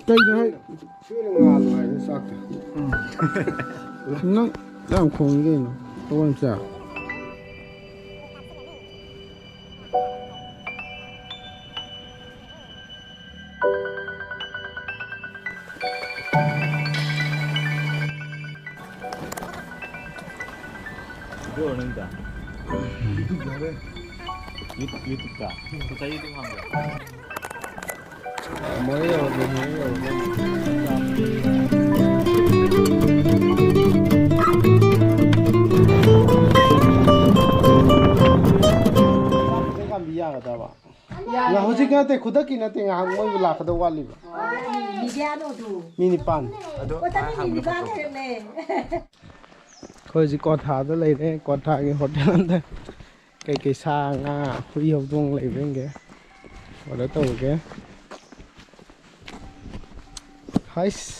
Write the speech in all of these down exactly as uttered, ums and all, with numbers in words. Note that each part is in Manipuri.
ꯀꯩꯅꯣ ꯍꯥꯏ? ꯁꯤꯅ ꯉꯥꯜꯂꯣ ꯍꯥꯏꯅ ꯆꯥꯛꯇ꯫ ꯅꯪ ꯌꯥꯝ ꯈꯣꯡꯉꯤ ꯀꯩꯅꯣ? ꯇꯧꯐꯝ ꯆꯥ꯫ ꯅꯪꯗ? YouTube ꯌꯨꯇ꯭ꯌꯨꯕꯇ? ꯉꯁꯥꯏ ꯌꯨꯇ꯭ꯌꯨꯕ ꯍꯥꯡꯕ꯭ꯔꯣ? ꯃꯣꯔꯦ ꯌꯧꯔꯕ, ꯃꯣꯔꯦ ꯌꯧꯔꯕ꯫ ꯌꯥꯒꯗ꯭ꯔꯕ? ꯌꯥꯏꯌꯦ꯫ ꯉꯥ-, ꯍꯧꯖꯤꯛ ꯅꯠꯇꯦ, ꯈꯨꯗꯛꯀꯤ ꯅꯠꯇꯦ, ꯉꯥꯏꯍꯥꯛ ꯃꯣꯏꯕꯨ ꯂꯥꯛꯀꯗꯕ ꯋꯥꯠꯂꯤꯕ꯫ ꯃꯤꯗꯤꯌꯥꯅꯣꯗꯨ꯫ ꯃꯤ ꯅꯤꯄꯥꯟ꯫ ꯑꯗꯣ ꯄꯣꯠꯇ ꯃꯤ ꯅꯤꯄꯥꯟ ꯍꯦꯜꯂꯦ꯫ ꯑꯩꯈꯣꯏ ꯍꯧꯖꯤꯛ ꯀ꯭ꯋꯥꯊꯥꯗ ꯂꯩꯔꯦ꯫ ꯀ꯭ꯋꯥꯊꯥꯒꯤ ꯍꯣꯇꯦꯜ ꯑꯝꯗ ꯀꯩꯀꯩ ꯁꯥ, ꯉꯥ, ꯍꯨꯏ, ꯍꯧꯗꯣꯡ ꯂꯩꯕ꯭ꯔꯥ ꯌꯦꯡꯒꯦ꯫ ꯑꯣꯔꯗꯔ ꯇꯧꯔꯒꯦ꯫ ꯍꯥꯏꯁ,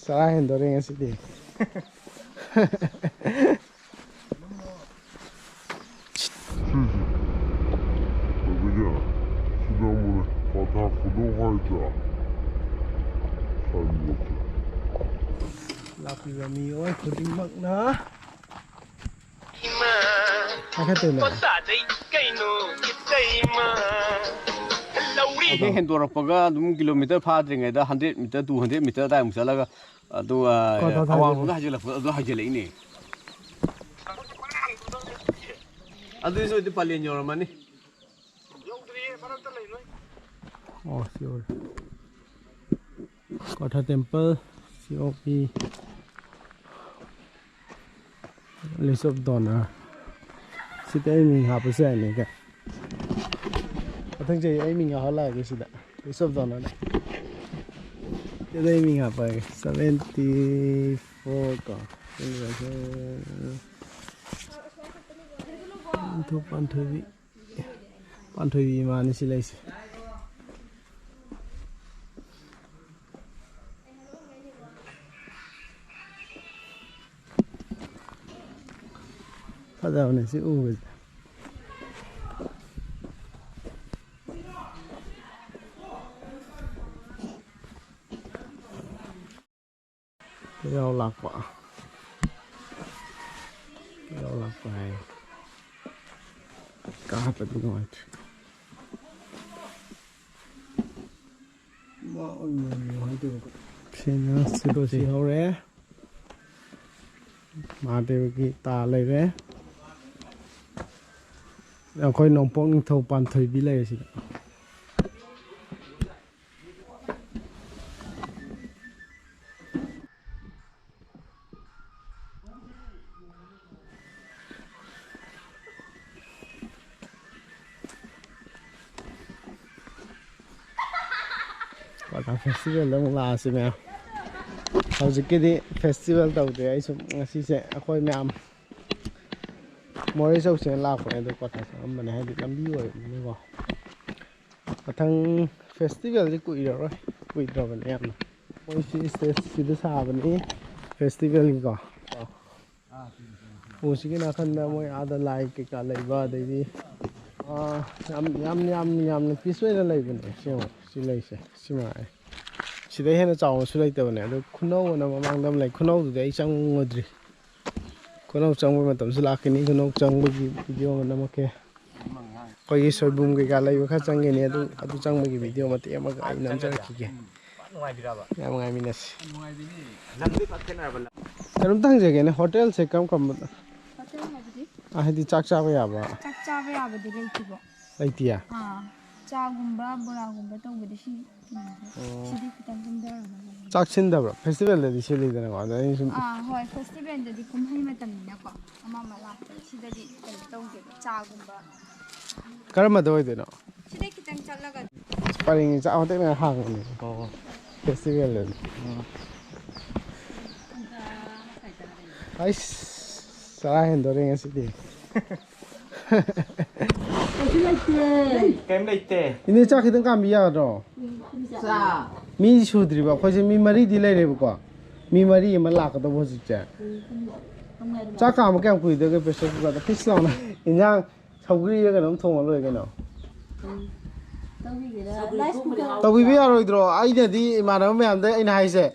ꯆꯔꯥ ꯍꯦꯟꯗꯣꯔꯦ ꯉꯁꯤꯗꯤ꯫ ꯁꯤꯁꯦ꯫ ꯑꯗꯨꯒ ꯁꯤꯗ ꯑꯃꯨꯛ ꯀ꯭ꯋꯥꯊꯥ ꯈꯨꯗꯣꯞ ꯍꯥꯏꯗ꯭ꯔꯥ? ꯁꯟ ꯌꯣꯠꯁꯦ꯫ ꯂꯥꯛꯄꯤꯕ ꯃꯤꯑꯣꯏ ꯈꯨꯗꯤꯡꯃꯛꯅ ꯄꯥꯏꯈꯠꯇꯣꯏꯅꯦ꯫ ꯍꯦꯛ ꯍꯦꯟꯗꯣꯔꯛꯄꯒ ꯑꯗꯨꯝ ꯀꯤꯂꯣꯃꯤꯇꯔ ꯐꯥꯗ꯭ꯔꯤꯉꯩꯗ hundred metre, two hundred metre ꯑꯗꯥꯏꯃꯨꯛ ꯆꯠꯂꯒ ꯑꯗꯨꯒ ꯀ꯭ꯋꯥꯊꯥ ꯊꯥꯏꯗꯨꯅꯤ꯫ ꯑꯋꯥꯡꯂꯣꯝꯗ ꯍꯥꯏꯖꯤꯜꯂꯛꯄ, ꯑꯗꯨ ꯍꯥꯏꯖꯤꯜꯂꯛꯏꯅꯦ꯫ ꯑꯗꯨꯁꯨ ꯍꯧꯖꯤꯛ ꯄꯂꯦꯟ ꯌꯧꯔꯝꯃꯅꯤ꯫ ꯑꯣ, ꯁꯤ ꯑꯣꯏꯔꯦ꯫ ꯀ꯭ꯋꯥꯊꯥ temple, C O P, list of donor꯫ ꯁꯤꯗ ꯑꯩ ꯃꯤꯡ ꯍꯥꯞꯄꯁꯨ ꯌꯥꯏꯅꯦ ꯀ-, ꯃꯊꯪ ꯆꯍꯤ ꯑꯩ ꯃꯤꯡ ꯌꯥꯎꯍꯜꯂꯛꯑꯒꯦ ꯁꯤꯗ꯫ List of donor꯫ ꯁꯤꯗ ꯑꯩ ꯃꯤꯡ ꯍꯥꯞꯄꯛꯑꯒꯦ꯫ Seventy four ꯀꯣ꯫ ꯄꯥꯟꯊꯣꯏ-, ꯄꯥꯟꯊꯣꯏꯕꯤ꯫ ꯄꯥꯟꯊꯣꯏꯕꯤ ꯏꯃꯥꯅꯤ ꯁꯤ ꯂꯩꯁꯦ꯫ ꯐꯖꯕꯅꯦ ꯁꯤ ꯎꯕꯁꯦ꯫ ꯌꯥꯎ ꯂꯥꯛꯄ꯫ ꯌꯥꯎ ꯂꯥꯛꯄ ꯍꯥꯏ꯫ ꯀꯥ ꯍꯥꯠꯄꯗꯤ ꯅꯨꯡꯉꯥꯏꯇ꯭ꯔꯦ꯫ ꯁꯤꯅ ꯁꯤꯗꯣ ꯁꯤ ꯍꯧꯔꯦ꯫ ꯃꯍꯥꯗꯦꯕꯒꯤ ꯇꯥ ꯂꯩꯔꯦ꯫ ꯑꯩꯈꯣꯏ ꯅꯣꯡꯄꯣꯛ ꯅꯤꯡꯊꯧ ꯄꯥꯟꯊꯣꯏꯕꯤ ꯂꯩꯔꯦ ꯁꯤꯗ꯫ ꯀ꯭ꯋꯥꯊꯥ ꯐꯦꯁꯇꯤꯚꯦꯜꯗ ꯑꯃꯨꯛ ꯂꯥꯛꯑꯁꯤ ꯃꯌꯥꯝ꯫ ꯍꯧꯖꯤꯛꯀꯤꯗꯤ ꯐꯦꯁꯇꯤꯚꯦꯜ ꯇꯧꯗ꯭ꯔꯦ꯫ ꯑꯩ ꯁꯨꯝ ꯉꯁꯤꯁꯦ ꯑꯩꯈꯣꯏ ꯃꯌꯥꯝ ꯃꯣꯔꯦ ꯆꯧꯁꯦꯅ ꯂꯥꯛꯄꯅꯦ, ꯑꯗꯣ ꯀ꯭ꯋꯥꯊꯥ ꯆꯪꯉꯝꯕꯅꯦ, ꯍꯥꯏꯗꯤ ꯂꯝꯕꯤ ꯑꯣꯏꯕꯅꯤꯅꯀꯣ꯫ ꯃꯊꯪ ꯐꯦꯁꯇꯤꯚꯦꯜꯗꯤ ꯀꯨꯏꯔꯔꯣꯏ, ꯀꯨꯏꯗ꯭ꯔꯕꯅꯦ ꯌꯥꯝꯅ꯫ ꯃꯣꯏꯁꯤ ꯁ꯭ꯇꯦꯖꯁꯤꯗ ꯁꯥꯕꯅꯤ ꯐꯦꯁꯇꯤꯚꯦꯜꯒꯤꯀꯣ꯫ ꯎꯁꯤꯒꯤ ꯅꯥꯀꯟꯗ ꯃꯣꯏ ꯑꯥꯗ ꯂꯥꯏ ꯀꯩꯀꯥ ꯂꯩꯕ, ꯑꯗꯩꯗꯤ, ꯑꯥ, ꯌꯥꯝ, ꯌꯥꯝ, ꯌꯥꯝ, ꯌꯥꯝꯅ ꯄꯤꯁ ꯑꯣꯏꯅ ꯂꯩꯕꯅꯦ꯫ ꯁꯤ ꯌꯦꯡꯉꯣ, ꯁꯤ ꯂꯩꯁꯦ, ꯁꯤ ꯃꯉꯥꯏ꯫ ꯁꯤꯗꯩ ꯍꯦꯟꯅ ꯆꯥꯎꯅꯁꯨ ꯂꯩꯇꯕꯅꯦ꯫ ꯑꯗꯨ ꯈꯨꯅꯧ ꯑꯅ ꯃꯃꯥꯡꯗ ꯑꯃ ꯂꯩ, ꯈꯨꯅꯧꯗꯨꯗꯤ ꯑꯩ ꯆꯪꯉꯨꯗ꯭ꯔꯤ꯫ ꯈꯨꯅꯧ ꯆꯪꯕ ꯃꯇꯝꯁꯨ ꯂꯥꯛꯀꯅꯤ꯫ ꯈꯨꯅꯧ ꯆꯪꯕꯒꯤ ꯚꯤꯗꯤꯑꯣ ꯑꯃ ꯅꯝꯃꯛꯀꯦ꯫ ꯑꯩꯈꯣꯏꯒꯤ ꯁꯣꯏꯕꯨꯝ ꯀꯩꯀꯥ ꯂꯩꯕ ꯈꯔ ꯆꯪꯒꯅꯤ, ꯑꯗꯨ, ꯑꯗꯨ ꯆꯪꯕꯒꯤ ꯚꯤꯗꯤꯑꯣ ꯃꯇꯦꯛ ꯑꯃꯒ ꯑꯩ ꯅꯝꯖꯔꯛꯈꯤꯒꯦ꯫ ꯌꯥꯝ ꯅꯨꯡꯉꯥꯏꯃꯤꯟꯅꯁꯤ꯫ ꯀꯩꯅꯣꯝꯇ ꯍꯪꯖꯒꯦꯅꯦ, ꯍꯣꯇꯦꯜꯁꯦ ꯀꯔꯝ ꯀꯔꯝꯕ? ꯍꯣꯇꯦꯜ ꯍꯥꯏꯕꯗꯤ? ꯑ, ꯍꯥꯏꯗꯤ ꯆꯥꯛ ꯆꯥꯕ ꯌꯥꯕ? ꯆꯥꯛ ꯆꯥꯕ ꯌꯥꯕꯗꯤ ꯂꯩꯇꯦꯕꯣ꯫ ꯂꯩꯇꯤꯌꯦ? ꯑꯥ, ꯆꯥꯒꯨꯝꯕ, ꯕꯣꯔꯥꯒꯨꯝꯕ ꯇꯧꯕꯗꯤ ꯁꯤ ꯎꯝ, ꯑꯣ꯫ ꯁꯤꯗꯤ ꯈꯤꯇꯪ ꯀꯨꯝꯊꯔꯒ ꯂꯩ꯫ ꯆꯥꯛ ꯁꯤꯟꯗꯕ꯭ꯔꯣ? ꯐꯦꯁꯇꯤꯚꯦꯜꯗꯗꯤ ꯁꯤꯜꯂꯤꯗꯅꯀꯣ, ꯑꯗ ꯑꯩꯅ ꯁꯨꯝ ꯑꯥ, ꯍꯣꯏ, ꯐꯦꯁꯇꯤꯚꯦꯜꯗꯗꯤ ꯀꯨꯝꯍꯩ ꯃꯇꯝꯅꯤꯅꯀꯣ, ꯑꯃ ꯑꯃ ꯂꯥꯛꯄꯗ ꯁꯤꯗꯗꯤ ꯀꯩꯅꯣ ꯇꯧꯗꯦꯕ, ꯆꯥꯒꯨꯝꯕ꯫ ꯀꯔꯝꯕꯗ ꯑꯣꯏꯗꯣꯏꯅꯣ? ꯁꯤꯗꯩ ꯈꯤꯇꯪ ꯆꯠꯂꯒ꯫ ꯄꯔꯦꯡ ꯆꯥ ꯍꯣꯇꯦꯜ ꯃꯌꯥꯝ ꯍꯥꯡꯕꯅꯦ꯫ ꯑꯣ꯫ ꯐꯦꯁꯇꯤꯚꯦꯜꯗꯗꯤ꯫ ꯎꯝ꯫ ꯑꯩꯁ, ꯆꯔꯥ ꯍꯦꯟꯗꯣꯔꯦ ꯉꯁꯤꯗꯤ꯫ ꯀꯩꯁꯨ ꯂꯩꯇꯦ꯫ ꯀꯩꯝ ꯂꯩꯇꯦ꯫ ꯏꯅꯦ, ꯆꯥꯛ ꯈꯤꯇꯪ ꯀꯥꯝꯕꯤ ꯌꯥꯒꯗ꯭ꯔꯣ? ꯆꯥ꯫ ꯃꯤ ꯁꯨꯗ꯭ꯔꯤꯕ, ꯑꯩꯈꯣꯏꯁꯦ ꯃꯤ ꯃꯔꯤꯗꯤ ꯂꯩꯔꯦꯕꯀꯣ꯫ ꯃꯤ ꯃꯔꯤ ꯑꯃ ꯂꯥꯛꯀꯗꯧꯕ ꯍꯧꯖꯤꯛꯁꯦ꯫ ꯆꯥꯛ ꯀꯥꯝꯕ ꯀꯌꯥꯝ ꯀꯨꯏꯗꯣꯏꯒꯦ pressure cooker ꯗ? ꯐꯤꯁ ꯂꯥꯎꯅ꯫ ꯏꯟꯖꯥꯡ ꯁꯧꯒ꯭ꯔꯤꯔ ꯀꯩꯅꯣꯝ ꯊꯣꯡꯉ ꯂꯣꯏꯔꯦ ꯀꯩꯅꯣ꯫ ꯇꯧꯕꯤꯒꯦꯔꯥ? Rice cooker꯫ ꯇꯧꯕꯤꯕ ꯌꯥꯔꯣꯏꯗ꯭ꯔꯣ? ꯑꯩꯅꯗꯤ ꯏꯃꯥꯟꯅꯕ ꯃꯌꯥꯝꯗ ꯑꯩꯅ ꯍꯥꯏꯁꯦ,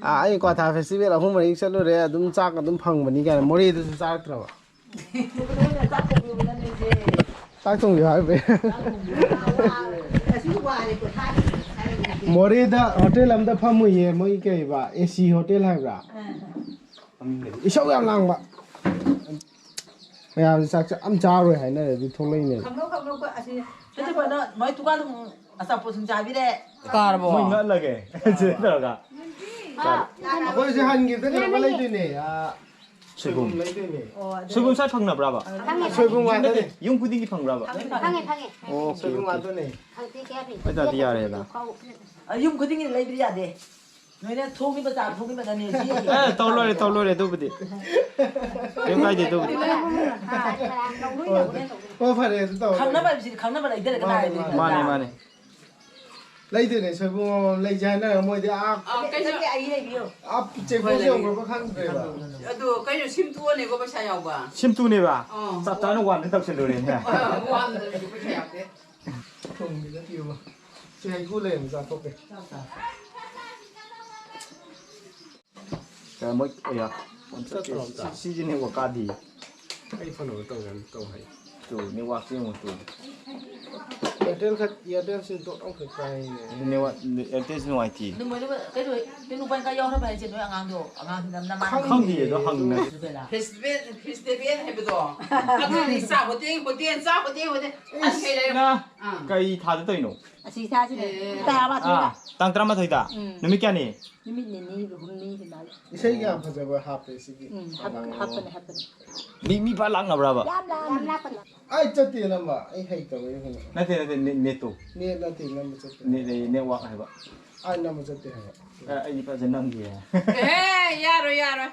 ꯑꯥ, ꯑꯩ ꯀ꯭ꯋꯥꯊꯥ ꯐꯦꯁꯇꯤꯚꯦꯜ ꯑꯍꯨꯝ ꯃꯔꯤ ꯆꯠꯂꯨꯔꯦ, ꯑꯗꯨꯝ ꯆꯥꯛ ꯑꯗꯨꯝ ꯐꯪꯕꯅꯤ ꯀꯥꯏꯅ꯫ ꯃꯣꯔꯦꯗꯁꯨ ꯆꯥꯔꯛꯇ꯭ꯔꯕ? ꯆꯥꯛ ꯊꯣꯡꯕꯤꯌꯨ ꯍꯥꯏꯕ꯫ ꯃꯣꯔꯦꯗ ꯍꯣꯇꯦꯜ ꯑꯝꯗ ꯐꯝꯃꯨꯏꯌꯦ, ꯃꯣꯏ ꯀꯩꯕ, ꯑꯦ ꯁꯤ ꯍꯣꯇꯦꯜ ꯍꯥꯏꯕ꯭ꯔꯥ? ꯏꯁꯧ ꯌꯥꯝ ꯂꯥꯡꯕ꯫ ꯃꯌꯥꯝꯁꯦ ꯆꯥꯛ ꯆꯥ-, ꯑꯝ ꯆꯥꯔꯣꯏ ꯍꯥꯏꯅꯔꯦ, ꯑꯗꯨ ꯊꯣꯛꯂꯛꯏꯅꯦ꯫ ꯈꯪꯅꯧ, ꯈꯪꯅꯧ, ꯑꯩꯈꯣꯏ ꯑꯁꯤ ꯆꯠꯇ꯭ꯔꯤꯕꯅ ꯃꯣꯏ ꯗꯨꯀꯥꯟꯗ ꯑꯃꯨꯛ ꯑꯆꯥꯄꯣꯠ ꯁꯨꯝ ꯆꯥꯕꯤꯔꯦ꯫ ꯀꯥꯔꯕꯣ? ꯃꯣꯏ ꯉꯛꯂꯒꯦ꯫ ꯁꯤ ꯇꯧꯔꯒ꯫ ꯑꯩꯈꯣꯏꯁꯦ ꯍꯟꯈꯤꯕꯗ ꯀꯩꯅꯣꯝꯃ ꯂꯩꯗꯣꯏꯅꯦ꯫ ꯑꯥ, ꯁꯣꯏꯕꯨꯝ꯫ ꯁꯣꯏꯕꯨꯝ ꯂꯩꯗꯣꯏꯅꯦ꯫ ꯑꯣ, ꯑꯗꯨ ꯁꯣꯏꯕꯨꯝ ꯁ꯭ꯋꯥꯏ ꯐꯪꯅꯕ꯭ꯔꯥꯕ? ꯐꯪꯉꯦ, ꯁꯣꯏꯕꯨꯝ ꯐꯪꯉꯦ꯫ ꯉꯥꯛꯇꯅꯦ꯫ ꯌꯨꯝ ꯈꯨꯗꯤꯡꯒꯤ ꯐꯪꯕ꯭ꯔꯥꯕ? ꯐꯪꯉꯦ, ꯐꯪꯉꯦ꯫ ꯑꯣꯀꯦ, ꯁꯣꯏꯕꯨꯝ ꯑꯣꯀꯦ꯫ ꯉꯥꯛꯇꯅꯦ꯫ ꯍꯧꯖꯤꯛꯇꯤ ꯀꯌꯥ ꯐꯪꯗꯦ꯫ ꯑꯗꯨ ꯇꯥꯔꯗꯤ ꯌꯥꯔꯦꯗ꯫ ꯑ, ꯌꯨꯝ ꯈꯨꯗꯤꯡꯒꯤ ꯂꯩꯕꯗꯤ ꯌꯥꯗꯦ꯫ ꯅꯣꯏꯅ ꯊꯣꯡꯉꯤꯕ ꯆꯥꯛ ꯊꯣꯡꯉꯤꯕꯗꯅꯦ ꯁꯤ꯫ ꯑꯦ, ꯇꯧ ꯂꯣꯏꯔꯦ, ꯇꯧ ꯂꯣꯏꯔꯦ ꯑꯗꯨꯕꯨꯗꯤ꯫ ꯀꯩꯝ ꯀꯥꯏꯗꯦ ꯑꯗꯨꯕꯨꯗꯤ꯫ ꯍꯣꯏ, ꯍꯣꯏ, ꯐꯔꯦ, ꯑꯗꯨ ꯇꯧꯔꯣ꯫ ꯈꯪꯅꯕ ꯍꯥꯏꯕꯁꯤꯗꯤ ꯈꯪꯅꯕ ꯂꯩꯇꯔꯒ ꯃꯥꯅꯦ, ꯀꯗꯥꯏꯗꯒꯤ ꯃꯥꯅꯦ꯫ ꯅꯠꯇ꯭ꯔꯥ? ꯃꯥꯅꯦ, ꯃꯥꯅꯦ꯫ ꯂꯩꯗꯣꯏꯅꯦ, ꯁꯣꯏꯕꯨꯝ ꯂꯩꯁꯦ ꯍꯥꯏꯅꯔꯒ ꯃꯣꯏꯗꯤ ꯑꯥ ꯑꯥ, ꯀꯩꯅꯣ, ꯅꯠꯇꯦ, ꯑꯩ ꯂꯩꯕꯤꯌꯣ꯫ ꯑꯥ ꯆꯦꯛꯄꯣꯁ ꯌꯧꯈ꯭ꯔꯕ ꯈꯪꯗ꯭ꯔꯦꯕ꯫ ꯑꯗꯨ ꯀꯩꯅꯣ, ꯁꯤꯝꯇꯣꯛꯑꯅꯤꯀꯣ ꯄꯩꯁꯥ ꯌꯥꯎꯕ꯫ ꯁꯤꯝꯇꯨꯅꯦꯕ? ꯑꯥ꯫ ꯆꯞ ꯆꯥꯅ ꯋꯥꯟꯗ ꯇꯧꯁꯜꯂꯨꯔꯦꯅꯦ꯫ ꯑꯥ, ꯋꯥꯟꯗꯗꯤ ꯄꯩꯁꯥ ꯌꯥꯎꯗꯦ꯫ ꯊꯣꯡꯒꯦ ꯅꯠꯇꯦꯕ꯫ ꯁꯤ ꯍꯩꯀ꯭ꯔꯨ ꯂꯩꯔꯝꯃꯤ ꯆꯥꯊꯣꯛꯀꯦ꯫ ꯀꯩꯅꯣ ꯃꯣꯏ, ꯑꯌꯥ꯫ ꯆꯠꯇ꯭ꯔꯣ ꯑꯝꯇ? ꯁꯤ-, ꯁꯤꯁꯤꯅꯦ ꯋꯥꯀꯥꯗꯤ꯫ ꯑꯩ ꯐꯣꯟ ꯅꯝꯕꯔ ꯇꯧꯒꯦ, ꯑꯝꯇ ꯇꯧ ꯍꯥꯏꯌꯨ꯫ ꯇꯨ, ꯅꯦꯠꯋꯥꯛꯁꯦ ꯌꯦꯡꯉꯨ ꯇꯨ꯫ ꯑꯦꯌꯥꯔꯇꯦꯜ ꯈꯛ, ꯑꯦꯌꯥꯔꯇꯦꯜꯁꯤ ꯗꯣꯠ ꯑꯃꯈꯛ ꯆꯥꯏꯅꯦ꯫ ꯅꯦꯠꯋꯥꯛ, ꯑꯦꯌꯥꯔꯇꯦꯜꯁꯤ ꯅꯨꯡꯉꯥꯏꯇꯦ꯫ ꯑꯗꯨ ꯃꯣꯏꯅ ꯀꯩꯅꯣ, ꯀꯩꯅꯣ ꯄꯥꯏꯀꯥ ꯌꯥꯎꯔꯕ ꯍꯥꯏꯁꯦ ꯅꯣꯏ ꯑꯉꯥꯡꯗꯣ? ꯑꯉꯥꯡꯁꯤꯅ ꯅꯃꯥꯟꯅꯕꯤ ꯈꯪꯗꯦ, ꯑꯗꯣ ꯍꯪꯅꯁꯤ꯫ ꯐꯦꯁꯇꯤꯚꯦꯜ, ꯐꯦꯁꯇꯤꯚꯦꯜ ꯍꯥꯏꯕꯗꯣ꯫ ꯑꯗꯨꯗꯤ ꯆꯥ ꯍꯣꯇꯦꯜ, ꯍꯣꯇꯦꯜ, ꯆꯥ ꯍꯣꯇꯦꯜ, ꯍꯣꯇꯦꯜ꯫ ꯑꯁ, ꯀꯩ ꯂꯩꯔꯦ? ꯅ ꯑꯥ꯫ ꯀꯩ ꯊꯥꯗ ꯇꯧꯔꯤꯅꯣ? ꯑꯁꯤ ꯏꯁꯥꯁꯤꯅ ꯑꯦ꯫ ꯇꯔꯥꯃꯥꯊꯣꯏꯗ꯫ ꯑꯥ, ꯇꯥꯡ ꯇꯔꯥꯃꯥꯊꯣꯏꯗ? ꯎꯝ꯫ ꯅꯨꯃꯤꯠ ꯀꯌꯥꯅꯤ? ꯅꯨꯃꯤꯠ ꯅꯤꯅꯤ, ꯍꯨꯝꯅꯤ ꯑꯗꯨꯃꯥꯏꯅ꯫ ꯏꯁꯩꯒ ꯌꯥꯝ ꯐꯖꯕ ꯍꯥꯞꯄꯦ ꯁꯤꯒꯤ꯫ ꯎꯝ, ꯍꯥꯞ-, ꯍꯥꯞꯄꯅꯦ, ꯍꯥꯞꯄꯅꯦ꯫ ꯃꯤ, ꯃꯤ ꯄꯥꯛ ꯂꯥꯛꯅꯕ꯭ꯔꯕ? ꯌꯥꯝ ꯂꯥꯛꯑꯝꯃꯦ꯫ ꯌꯥꯝ ꯂꯥꯛꯄꯅꯦ꯫ ꯑꯩ ꯆꯠꯇꯦ ꯅꯝꯕ, ꯑꯩ ꯍꯩꯇꯕꯩ ꯀꯩꯅꯣ꯫ ꯅꯠꯇꯦ, ꯅꯠꯇꯦ, ꯅꯦ-, ꯅꯦꯠꯇꯣ꯫ ꯅꯦꯠ ꯅꯠꯇꯦ ꯅꯝꯕ ꯆꯠꯇꯦ꯫ ꯅꯦꯠ ꯑꯌꯦ, ꯅꯦꯠꯋꯥꯛ ꯍꯥꯏꯕ꯫ ꯑꯩ ꯅꯝꯕ ꯆꯠꯇꯦ ꯍꯥꯏꯕ꯫ ꯑ, ꯑꯩꯗꯤ ꯐꯖꯅ ꯅꯝꯒꯦ꯫ ꯑꯦ, ꯌꯥꯔꯣꯏ, ꯌꯥꯔꯣꯏ꯫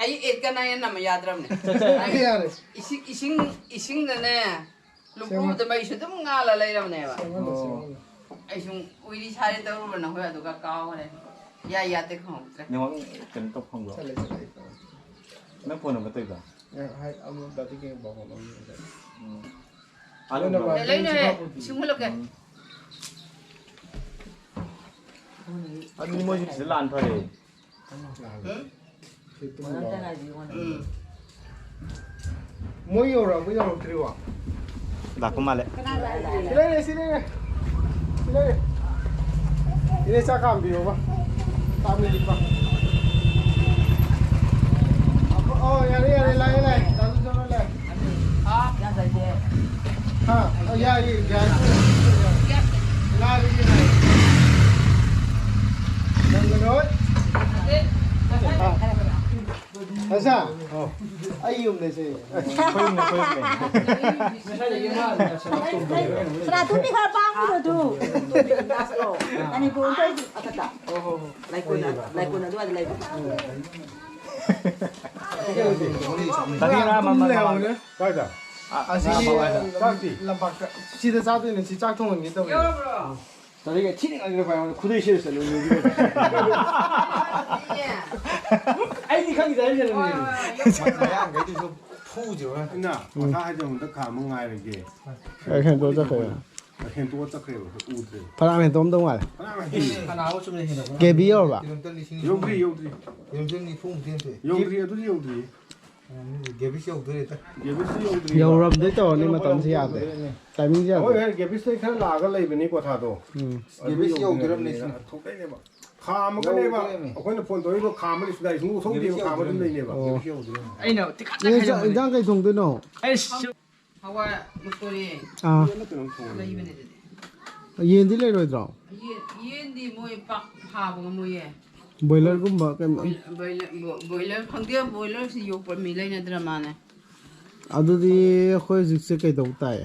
ꯑꯩ ꯑꯦꯠꯀ ꯅꯥꯏꯟ ꯅꯝꯕ ꯌꯥꯗ꯭ꯔꯕꯅꯦ꯫ ꯆꯠ-, ꯆꯠ-, ꯌꯥꯔꯦ꯫ ꯏꯁꯤꯡ, ꯏꯁꯤꯡ, ꯏꯁꯤꯡꯗꯅꯦ, ꯂꯨꯝꯕꯨꯗ ꯃꯩꯁꯨ ꯑꯗꯨꯝ ꯉꯥꯜꯂ ꯂꯩꯔꯕꯅꯦꯕ꯫ ꯁꯦꯝꯍꯜꯂꯣ, ꯑꯣ꯫ ꯁꯦꯝꯍꯜꯂꯣ꯫ ꯑꯩ ꯁꯨꯝ ꯎꯏꯔꯤ ꯁꯥꯔꯤ ꯇꯧꯔꯨꯕ ꯅꯈꯣꯏ ꯑꯗꯨꯒ ꯀꯥꯎꯈ꯭ꯔꯦ꯫ ꯌꯥꯏ ꯌꯥꯗꯦ ꯈꯪꯍꯧꯗ꯭ꯔꯦ꯫ ꯅꯦꯠꯋꯥꯛ ꯀꯩꯅꯣ ꯇꯧ ꯐꯪꯕ꯭ꯔꯣ? ꯆꯠꯂꯦ, ꯆꯠꯂꯦ, ꯑꯩ ꯇꯧꯔꯦ꯫ ꯅꯪ ꯐꯣꯟ ꯅꯝꯕꯔ ꯇꯧꯏꯕ? ꯑꯦ, ꯍꯥꯏ, ꯑꯃꯨꯛ ꯗꯥꯗꯤ ꯀꯩ ꯄꯥꯎ ꯐꯥꯎꯅꯕ ꯌꯥꯏ꯫ ꯎꯝ꯫ ꯂꯣꯏꯅ ꯑꯗꯨꯝꯕ꯭ꯔꯣ? ꯃꯥ ꯑꯦ, ꯂꯩꯅꯦ꯫ ꯁꯤꯐꯥꯎꯕꯗꯤ꯫ ꯁꯤꯡꯍꯜꯂꯛꯀꯦ꯫ ꯎꯝ꯫ ꯑꯗꯨꯗꯤ ꯃꯣꯏꯁꯨ ꯐꯖꯅ ꯂꯥꯟ ꯐꯔꯦ꯫ ꯎꯝ? ꯁꯤ ꯇꯨꯝꯃꯨ ꯂꯥꯎ꯫ ꯎꯝ꯫ ꯃꯣꯏ ꯌꯧꯔꯛꯑꯕ ꯌꯧꯔꯛꯇ꯭ꯔꯤꯕꯣ? ꯂꯥꯛꯄ ꯃꯥꯜꯂꯦ꯫ ꯁꯤ ꯂꯩꯔꯦ, ꯁꯤ ꯂꯩꯔꯦ꯫ ꯁꯤ ꯂꯩꯔꯦ꯫ ꯁꯤꯗ ꯆꯥꯛ ꯀꯥꯝꯕꯤꯌꯣꯕ꯫ ꯆꯥꯛ ꯃꯤꯅꯤꯠ ꯅꯤꯄꯥꯟ꯫ ꯑꯣ, ꯌꯥꯔꯦ, ꯌꯥꯔꯦ, ꯂꯥꯛꯑꯦ, ꯂꯥꯛꯑꯦ꯫ ꯆꯥꯛ ꯆꯥꯔꯣ, ꯂꯥꯛꯑꯦ꯫ ꯍꯥ? ꯑ, ꯌꯥꯏꯌꯦ, ꯌꯥꯏꯌꯦ꯫ ꯉꯥꯏꯔꯒꯦ, ꯉꯥꯏꯔꯒꯦ꯫ ꯅꯪꯒꯅꯣꯏ꯫ ꯑ꯫ ꯑꯁꯥ꯫ ꯑꯩ ꯌꯨꯝꯗ ꯆꯠꯂꯦ꯫ ꯑꯩꯈꯣꯏ ꯌꯨꯝꯗ, ꯑꯩꯈꯣꯏ ꯌꯨꯝꯗ꯫ ꯁꯅꯥꯇꯣꯝꯕꯤ ꯈꯔ ꯄꯥꯡꯕꯗꯣ ꯑꯗꯨ꯫ ꯃꯅꯤꯄꯨꯔ ꯑꯝꯇ ꯑꯗꯨꯗ꯫ ꯂꯥꯏꯀꯣꯟ, ꯂꯥꯏꯀꯣꯟ ꯑꯗꯨꯋꯥꯏꯗ ꯂꯩꯕ꯫ ꯇꯥꯕꯤꯔ ꯃꯃꯜ ꯃꯃꯜ꯫ ꯂꯩꯍꯧꯕꯅꯦ꯫ ꯀꯥꯏꯗ? ꯑꯁꯤꯒꯤ ꯆꯥꯛꯇꯤ? ꯂꯝꯄꯥꯛꯇ꯫ ꯁꯤꯗ ꯆꯥꯗꯣꯏꯅꯦ꯫ ꯁꯤ ꯆꯥꯛ ꯊꯣꯡꯍꯟꯒꯦ ꯇꯧꯕꯅꯦ꯫ ꯌꯥꯎꯔꯕ꯭ꯔꯣ? ꯇꯥꯔꯤꯛ ꯊꯤꯅ ꯉꯥꯡꯗꯅ ꯄꯥꯏ ꯈꯨꯗꯩ ꯁꯤꯔ ꯆꯠꯂꯨ꯫ ꯑꯩꯗꯤ ꯈꯪꯗꯦ ꯍꯥꯏꯔꯤꯁꯦ꯫ ꯍꯣꯏ, ꯍꯣꯏ, ꯍꯣꯏ, ꯌꯥꯎꯔꯕ꯭ꯔꯣ? ꯃꯌꯥꯡꯈꯩꯗꯨꯁꯨ ꯐꯨꯁꯦ ꯍꯣꯔꯦꯟ꯫ ꯏꯅꯥ, ꯃꯊꯥ ꯍꯥꯏꯗꯤ ꯑꯃꯨꯛꯇ ꯈꯥꯝꯕ ꯉꯥꯏꯔꯒꯦ꯫ ꯑꯩ ꯍꯦꯟꯗꯣꯛꯑ ꯆꯠꯈ꯭ꯔꯦ꯫ ꯍꯦꯟꯗꯣꯛꯑ ꯆꯠꯈ꯭ꯔꯦꯕ, ꯎꯗ꯭ꯔꯦ꯫ ꯐꯅꯌꯥꯝ ꯍꯦꯟꯗꯣꯛꯑꯝꯗꯧ ꯃꯥꯜꯂꯦ꯫ ꯐꯅꯌꯥꯝ ꯍꯦꯟꯗꯣꯛꯑꯦ꯫ ꯀꯦꯕꯤ ꯌꯧꯔꯕ? ꯀꯤꯂꯣꯃꯤꯇꯔ ꯂꯤꯁꯤꯡ ꯌꯧꯗ꯭ꯔꯤ, ꯌꯧꯗ꯭ꯔꯤ꯫ ꯀꯤꯂꯣꯃꯤꯇꯔ ꯅꯤꯐꯨꯃꯨꯛꯇꯤ ꯍꯦꯟꯗꯣꯛꯑꯦ꯫ ꯌꯧꯗ꯭ꯔꯤ, ꯑꯗꯨꯗꯤ ꯌꯧꯗ꯭ꯔꯤ꯫ ꯒꯦꯕꯤꯁ ꯌꯧꯗꯣꯔꯦꯗ꯫ ꯒꯦꯕꯤꯁ ꯌꯧꯗ꯭ꯔꯤ꯫ ꯌꯧꯔꯝꯗꯣꯏ ꯇꯧꯔꯅꯤ, ꯃꯇꯝꯁꯤ ꯌꯥꯗ꯭ꯔꯦ꯫ ꯇꯥꯏꯃꯤꯡꯁꯤ ꯌꯥꯗ꯭ꯔꯦ꯫ ꯑꯩꯈꯣꯏ ꯍꯦꯛ ꯒꯦꯕꯤꯁꯇꯩ ꯈꯔ ꯂꯥꯛꯑꯒ ꯂꯩꯕꯅꯤ ꯀꯣꯊꯥꯗꯣ꯫ ꯎꯝ꯫ ꯒꯦꯕꯤꯁ ꯌꯧꯗꯣꯔꯝꯅꯦ ꯁꯤ꯫ ꯊꯣꯛꯂꯛꯏꯅꯦꯕ꯫ ꯈꯥꯝꯃꯒꯅꯦꯕ꯫ ꯌꯧꯗꯣꯔꯝꯅꯦ꯫ ꯑꯩꯈꯣꯏꯅ ꯐꯣꯟ ꯇꯧꯔꯤꯗꯣ ꯈꯥꯝꯃꯒ ꯁꯨꯡꯗꯥꯏ ꯁꯨꯡꯊꯣꯛ ꯊꯣꯛꯇꯦꯕ, ꯒꯦꯕꯤꯁ ꯈꯥꯝꯃꯒ ꯑꯗꯨꯝ ꯌꯧꯗꯣꯔꯝꯅꯦ꯫ ꯂꯩꯅꯦꯕ꯫ ꯑꯣ꯫ ꯒꯦꯕꯤꯁ ꯌꯧꯗꯣꯔꯝꯅꯦ꯫ ꯑꯩꯅ ꯇꯤꯀꯠ ꯅꯣꯏ ꯆꯥꯛ ꯍꯥꯏꯔꯕꯅꯦ꯫ ꯏꯟꯖꯥꯡ ꯀꯩ ꯊꯣꯡꯗꯣꯏꯅꯣ? ꯑꯩꯁ꯫ ꯍꯋꯥꯏ ꯃꯨꯁꯣꯔꯤ꯫ ꯑꯥ꯫ ꯂꯩꯕꯅꯦ ꯑꯗꯨꯗꯤ꯫ ꯌꯦꯟꯗꯤ ꯂꯩꯔꯣꯏꯗ꯭ꯔꯣ? ꯌꯦꯟ, ꯌꯦꯟꯗꯤ ꯃꯣꯏ ꯄꯥꯛ ꯐꯥꯕ ꯉꯝꯃꯣꯏꯌꯦ꯫ ꯕꯣꯏꯂꯔꯒꯨꯝꯕ ꯀꯩꯅꯣ? ꯕꯣꯏꯂꯔ, ꯕꯣꯏꯂꯔ, ꯕꯣ-, ꯕꯣꯏꯂꯔ ꯈꯪꯗꯦ, ꯕꯣꯏꯂꯔꯁꯤ ꯌꯣꯛꯄ ꯃꯤ ꯂꯩꯅꯗ꯭ꯔ ꯃꯥꯅꯦ꯫ ꯑꯗꯨꯗꯤ ꯑꯩꯈꯣꯏ ꯍꯧꯖꯤꯛꯁꯦ ꯀꯩꯗꯧ ꯇꯥꯏ?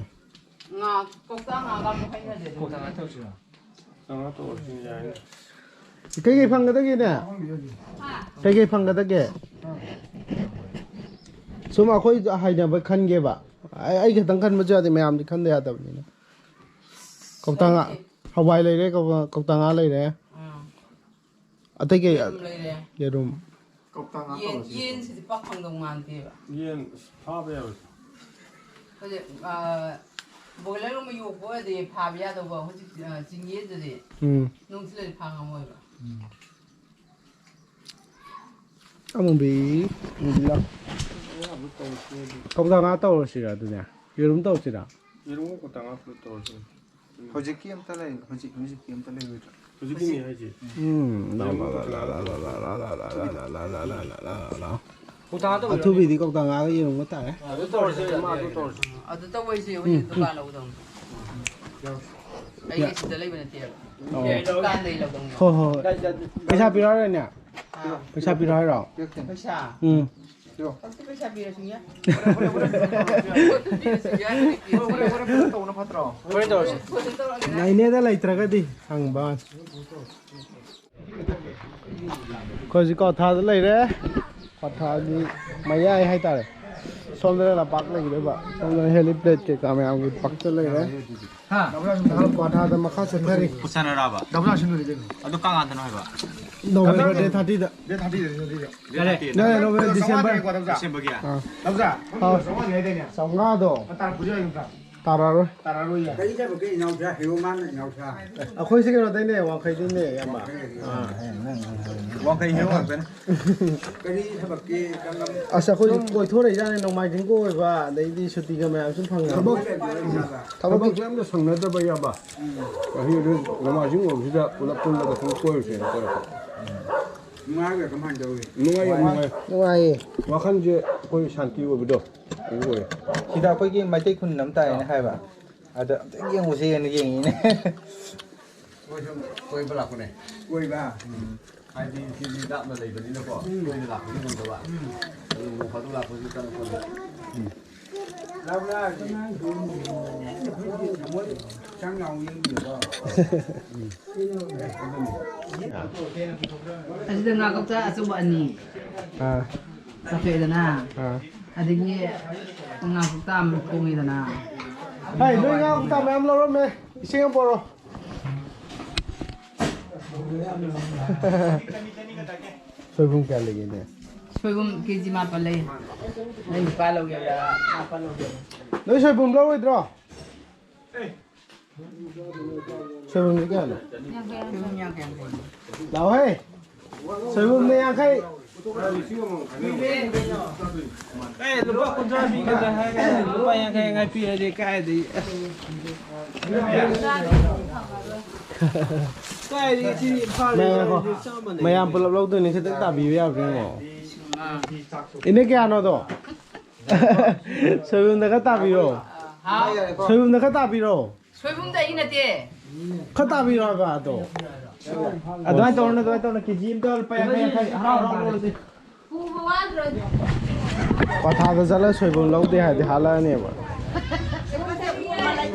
ꯉꯥ, ꯀꯧꯇꯥ ꯉꯥꯒ ꯑꯃꯨꯛ ꯍꯩꯅꯗꯦ ꯑꯗꯨꯝ꯫ ꯀꯧꯇꯥ ꯉꯥ ꯇꯧꯁꯤꯔꯣ? ꯀꯧꯇꯥ ꯉꯥ ꯇꯧꯔꯁꯨ ꯌꯥꯏꯅꯦ꯫ ꯀꯩꯀꯩ ꯐꯪꯒꯗꯒꯦꯅꯦ? ꯍꯥ? ꯀꯩꯀꯩ ꯐꯪꯒꯗꯒꯦ? ꯁꯨꯝ ꯑꯩꯈꯣꯏ ꯍꯩꯅꯕ ꯈꯟꯒꯦꯕ꯫ ꯑꯩ, ꯑꯩ ꯈꯛꯇꯪ ꯈꯟꯕꯁꯨ ꯌꯥꯗꯦ, ꯃꯌꯥꯝꯗꯤ ꯈꯟꯗ ꯌꯥꯗꯕꯅꯤꯅ꯫ ꯀꯧꯇꯥ ꯉꯥ, ꯍꯋꯥꯏ ꯂꯩꯔꯦ, ꯀꯧ-, ꯀꯧꯇꯥ ꯉꯥ ꯂꯩꯔꯦ꯫ ꯑꯥ꯫ ꯑꯇꯩ ꯀꯩ? ꯌꯦꯔꯨꯝ ꯂꯩꯔꯦ꯫ ꯌꯦꯔꯨꯝ꯫ ꯀꯧꯇꯥ ꯉꯥ ꯌꯦꯟ, ꯇꯧꯔꯁꯤ꯫ ꯌꯦꯟꯁꯤꯗꯤ ꯄꯥꯛ ꯐꯪꯗꯧ ꯃꯥꯟꯗꯦꯕ꯫ ꯌꯦꯟ ꯑꯁ ꯐꯥꯕ ꯌꯥꯔꯣꯏ꯫ ꯍꯧꯖꯤꯛ, ꯑꯥ, ꯕꯣꯏꯂꯔꯒꯨꯝꯕ ꯌꯣꯛꯄ ꯑꯣꯏꯔꯗꯤ ꯐꯥꯕ ꯌꯥꯗꯧꯕ꯫ ꯍꯧꯖꯤꯛ, ꯑꯥ, ꯆꯤꯡꯌꯦꯟꯗꯨꯗꯤ ꯎꯝ꯫ ꯅꯣꯡ ꯆꯨꯔꯗꯤ ꯐꯥ ꯉꯝꯃꯣꯏꯕ꯫ ꯎꯝ꯫ ꯑꯃꯨꯕꯤ, ꯑꯃꯨꯕꯤ ꯂꯥꯎ꯫ ꯀꯧꯇꯥ ꯉꯥ ꯇꯧꯔꯁꯤꯔ ꯑꯗꯨꯅꯦ? ꯌꯦꯔꯨꯝ ꯇꯧꯔꯁꯤꯔ? ꯌꯦꯔꯨꯝꯒ ꯀꯧꯇꯥ ꯉꯥ ꯄꯨꯂꯞ ꯇꯧꯔꯁꯤ꯫ ꯍꯧꯖꯤꯛꯀꯤ ꯑꯝꯇ ꯂꯩ, ꯍꯧꯖꯤꯛ, ꯍꯧꯖꯤꯛꯀꯤ ꯑꯝꯇ ꯂꯩꯔꯣꯏꯗ꯭ꯔꯣ? ꯍꯧꯖꯤꯛꯀꯤꯅꯤ ꯍꯥꯏꯁꯦ꯫ ꯎꯝ, ꯂꯥꯎ, ꯌꯦꯔꯨꯝꯒ ꯂꯥꯎ, ꯀꯧꯇꯥ ꯉꯥ ꯄꯨꯂꯞ ꯇꯧꯔꯁꯤ꯫ ꯑꯊꯨꯕꯤꯗꯤ ꯀꯧꯇꯥ ꯉꯥꯒ ꯌꯦꯔꯨꯝꯒ ꯇꯥꯔꯦ꯫ ꯑꯗꯨ ꯇꯧꯔꯁꯦ, ꯏꯃꯥ, ꯑꯗꯨ ꯇꯧꯔꯁꯦ꯫ ꯑꯗꯨ ꯇꯧꯕꯩꯁꯦ ꯍꯧꯖꯤꯛ ꯗꯨꯀꯥꯟ ꯂꯧꯒꯗꯧꯅꯤ꯫ ꯑꯩ ꯁꯤꯗ ꯂꯩꯕ ꯅꯠꯇꯦꯕ꯫ ꯑꯣ꯫ ꯗꯨꯀꯥꯟꯗꯩ ꯂꯧꯗꯧꯅꯤ꯫ ꯍꯣꯏ, ꯍꯣꯏ, ꯍꯣꯏ꯫ ꯄꯩꯁꯥ ꯄꯤꯔꯛꯑꯣ ꯍꯥꯏꯔꯣꯅꯦ? ꯑꯥ꯫ ꯄꯩꯁꯥ ꯄꯤꯔꯛꯑꯣ ꯍꯥꯏꯔꯣ? ꯄꯩꯁꯥ? ꯎꯝ꯫ ꯍꯧꯖꯤꯛꯇꯤ ꯄꯩꯁꯥ ꯄꯤꯔꯁꯨ ꯌꯥꯏ꯫ ꯍꯣꯔꯦꯟ, ꯍꯣꯔꯦꯟ, ꯍꯣꯔꯦꯟ ꯇꯧꯕꯅ ꯐꯠꯇ꯭ꯔꯣ? ꯍꯣꯔꯦꯟ ꯇꯧꯔꯁꯦ꯫ ꯐꯣꯟꯗ ꯇꯧꯔꯛꯑꯒꯦ꯫ ꯅꯥꯏꯅꯦꯗ ꯂꯩꯇ꯭ꯔꯒꯗꯤ ꯍꯪꯕ ꯋꯥꯅꯤ꯫ ꯑꯩꯈꯣꯏ ꯍꯧꯖꯤꯛ ꯀ꯭ꯋꯥꯊꯥꯗ ꯂꯩꯔꯦ꯫ ꯀ꯭ꯋꯥꯊꯥꯒꯤ ꯃꯌꯥꯏ ꯍꯥꯏꯇꯥꯔꯦ꯫ ꯁꯣꯝꯗꯅ ꯂꯝꯄꯥꯛ ꯂꯩꯒꯗꯣꯏꯕ, ꯁꯣꯝꯗꯅ helipad ꯀꯩꯀꯥ ꯃꯌꯥꯝꯒꯤ ꯄꯥꯛꯇ ꯂꯩꯔꯦ꯫ ꯀ꯭ꯋꯥꯊꯥꯗ ꯃꯈꯥ ꯆꯠꯊꯔꯤ꯫ ꯀꯨꯁꯥꯅꯔꯥꯕ? ꯑꯗꯨ ꯀꯥꯡ ꯉꯥꯟꯗꯅꯣ ꯍꯥꯏꯕ? November date thirty ꯗ꯫ ꯅꯠꯇꯦ, ꯅꯠꯇꯦ, November, December꯫ ꯗꯤꯁꯦꯝꯕꯔꯒꯤ? ꯑꯥ꯫ ꯆꯥꯝꯃꯉꯥꯗꯣ ꯇꯥꯔꯛꯑꯔꯣꯏ꯫ ꯀꯔꯤ ꯊꯕꯛꯀꯤ ꯏꯅꯥꯎꯁꯥ? ꯍꯦꯔꯣ ꯃꯥꯅ ꯏꯅꯥꯎꯁꯥ꯫ ꯑꯩꯈꯣꯏꯁꯦ ꯀꯩꯅꯣꯗꯩꯅꯦ, ꯋꯥꯡꯈꯩꯗꯩꯅꯦ, ꯏꯌꯥꯝꯕ꯫ ꯋꯥꯡꯈꯩ ꯍꯦꯔꯣ ꯉꯥꯛꯇꯅꯦ꯫ ꯀꯔꯤ ꯊꯕꯛꯀꯤ ꯀꯔꯝ- ꯑꯁ, ꯑꯩꯈꯣꯏꯁꯨ ꯀꯣꯏꯊꯣꯔꯛꯏꯖꯥꯠꯅꯤ, ꯅꯣꯡꯃꯥꯏꯖꯤꯡ ꯀꯣꯏꯕ, ꯑꯗꯩꯗꯤ ꯁꯨꯇꯤꯒ ꯃꯌꯥꯝ ꯁꯨꯝ ꯐꯪꯉꯦ꯫ ꯊꯕꯛ ꯊꯕꯛ ꯊꯕꯛꯁꯦ ꯌꯥꯝꯅ ꯁꯪꯅꯗꯕ, ꯏꯌꯥꯝꯕ꯫ ꯉꯁꯤ ꯑꯗꯨ ꯅꯣꯡꯃꯥꯏꯖꯤꯡ ꯑꯣꯏꯕꯁꯤꯗ ꯄꯨꯂꯞ ꯄꯨꯜꯂꯒ ꯁꯨꯝ ꯀꯣꯏꯔꯨꯁꯦꯅ ꯀꯣꯏꯔꯛꯄ꯫ ꯅꯨꯡꯉꯥꯏꯕ꯭ꯔꯥ? ꯀꯃꯥꯏꯅ ꯇꯧꯔꯤ? ꯅꯨꯡꯉꯥꯏ, ꯌꯥꯝ ꯅꯨꯡꯉꯥꯏ꯫ ꯅꯨꯡꯉꯥꯏꯌꯦ꯫ ꯋꯥꯈꯜꯁꯦ ꯑꯩꯈꯣꯏ ꯁꯥꯟꯇꯤ ꯑꯣꯏꯕꯗꯣ ꯑꯗꯨ ꯑꯣꯏꯌꯦ꯫ ꯁꯤꯗ ꯑꯩꯈꯣꯏꯒꯤ ꯃꯩꯇꯩ ꯈꯨꯟ ꯑꯃ ꯇꯥꯏꯌꯦꯅ ꯍꯥꯏꯕ, ꯑꯗ ꯑꯝꯇ ꯌꯦꯡꯉꯨꯁꯦꯅ ꯌꯦꯡꯉꯤꯅꯦ꯫ ꯀꯣꯏꯕ ꯂꯥꯛꯄꯅꯦ꯫ ꯀꯣꯏꯕ? ꯎꯝ꯫ ꯍꯥꯏꯗꯤ ꯁꯤꯗꯤ ꯂꯥꯞꯅ ꯂꯩꯕꯅꯤꯅꯀꯣ, ꯎꯝ꯫ ꯇꯣꯏꯅ ꯂꯥꯛꯄꯗꯤ ꯉꯝꯗꯕ꯫ ꯎꯝ꯫ ꯑꯗꯨ ꯅꯣꯡ ꯐꯥꯗꯣꯛ ꯂꯥꯛꯄꯁꯤ ꯆꯪꯉꯛꯄꯅꯦ꯫ ꯎꯝ꯫ ꯂꯥꯞꯅ ꯍꯥꯏꯗꯤ ꯃꯣꯏ ꯆꯪ ꯂꯥꯎ ꯌꯦꯡꯕꯤꯌꯨꯀꯣ꯫ ꯑꯁꯤꯗ ꯉꯥ ꯀꯧꯇꯥ ꯑꯆꯧꯕ ꯑꯅꯤ꯫ ꯑꯥ꯫ ꯆꯥꯊꯣꯛꯑꯦꯗꯅ꯫ ꯑꯥ꯫ ꯑꯗꯒꯤ ꯉꯥ ꯀꯧꯇꯥ ꯑꯃ ꯊꯣꯡꯉꯦꯗꯅ꯫ ꯍꯥꯏ, ꯅꯣꯏ ꯉꯥ ꯀꯧꯇꯥ ꯃꯌꯥꯝ ꯂꯧꯔꯝꯃꯦ꯫ ꯏꯁꯤꯡ ꯑꯃ ꯄꯣꯔꯣ꯫ ꯁꯣꯏꯕꯨꯝ ꯀꯌꯥ ꯂꯩꯒꯦꯅꯦ? ꯁꯣꯏꯕꯨꯝ ꯀꯦ ꯖꯤ ꯃꯥꯄꯜ ꯂꯩ꯫ ꯅꯪ ꯅꯤꯄꯥꯜ ꯂꯧꯒꯦꯔꯥ, ꯃꯥꯄꯜ ꯂꯧꯒꯦꯔꯥ? ꯅꯣꯏ ꯁꯣꯏꯕꯨꯝ ꯂꯧꯔꯣꯏꯗ꯭ꯔꯣ? ꯁꯣꯏꯕꯨꯝꯗꯤ ꯀꯌꯥꯅꯣ? ꯁꯣꯏꯕꯨꯝ ꯌꯥꯡꯈꯩ, ꯌꯥꯡꯈꯩ꯫ ꯂꯥꯛꯑꯣꯍꯦ꯫ ꯁꯣꯏꯕꯨꯝꯅ ꯌꯥꯡꯈꯩ꯫ ꯑꯦ, ꯂꯨꯄꯥ ꯀꯨꯟꯊ꯭ꯔꯥ ꯄꯤꯒꯗ꯭ꯔꯥ ꯍꯥꯏꯔꯒ ꯂꯨꯄꯥ ꯌꯥꯡꯈꯩ ꯌꯥꯡꯈꯩ ꯄꯤꯔꯗꯤ ꯀꯥꯏꯗꯩ? ꯑꯁ꯫ ꯀꯥꯏꯗꯒꯤ ꯁꯤ ꯏꯝꯐꯥꯜꯗ ꯉꯥꯏꯈꯣ꯫ ꯆꯥꯔꯤꯁꯦ ꯆꯞ ꯃꯥꯟꯅꯩ꯫ ꯃꯌꯥꯝ ꯄꯨꯂꯞ ꯂꯧꯗꯣꯏꯅꯦ, ꯈꯤꯇꯪ ꯇꯥꯕꯤꯕ ꯌꯥꯕ꯭ꯔꯥ ꯌꯦꯡꯉꯣ꯫ ꯏꯅꯦ ꯀꯌꯥꯅꯣꯗꯣ? ꯁꯣꯏꯕꯨꯝꯗ ꯈꯔ ꯇꯥꯕꯤꯔꯣ꯫ ꯁꯣꯏꯕꯨꯝꯗ ꯈꯔ ꯇꯥꯕꯤꯔꯣ꯫ ꯁꯣꯏꯕꯨꯝꯗ ꯑꯩ ꯅꯠꯇꯦ꯫ ꯈꯔ ꯇꯥꯕꯤꯔꯣ ꯍꯥꯏꯕ ꯑꯗꯣ꯫ ꯑꯗꯨꯃꯥꯏꯅ ꯇꯧꯔꯅꯨ, ꯑꯗꯨꯃꯥꯏꯅ ꯇꯧꯔꯅꯨ꯫ ꯀꯦ ꯖꯤ ꯑꯝꯗ ꯂꯨꯄꯥ ꯌꯥꯡꯈꯩ, ꯌꯥꯡꯈꯩ꯫ ꯍꯔꯥꯎ ꯍꯔꯥꯎ ꯂꯧꯔꯁꯤ꯫ ꯄꯊꯥꯗ ꯆꯠꯂ ꯁꯣꯏꯕꯨꯝ ꯂꯧꯗꯦ ꯍꯥꯏꯗꯤ ꯍꯥꯠꯂꯛꯑꯅꯦꯕ꯫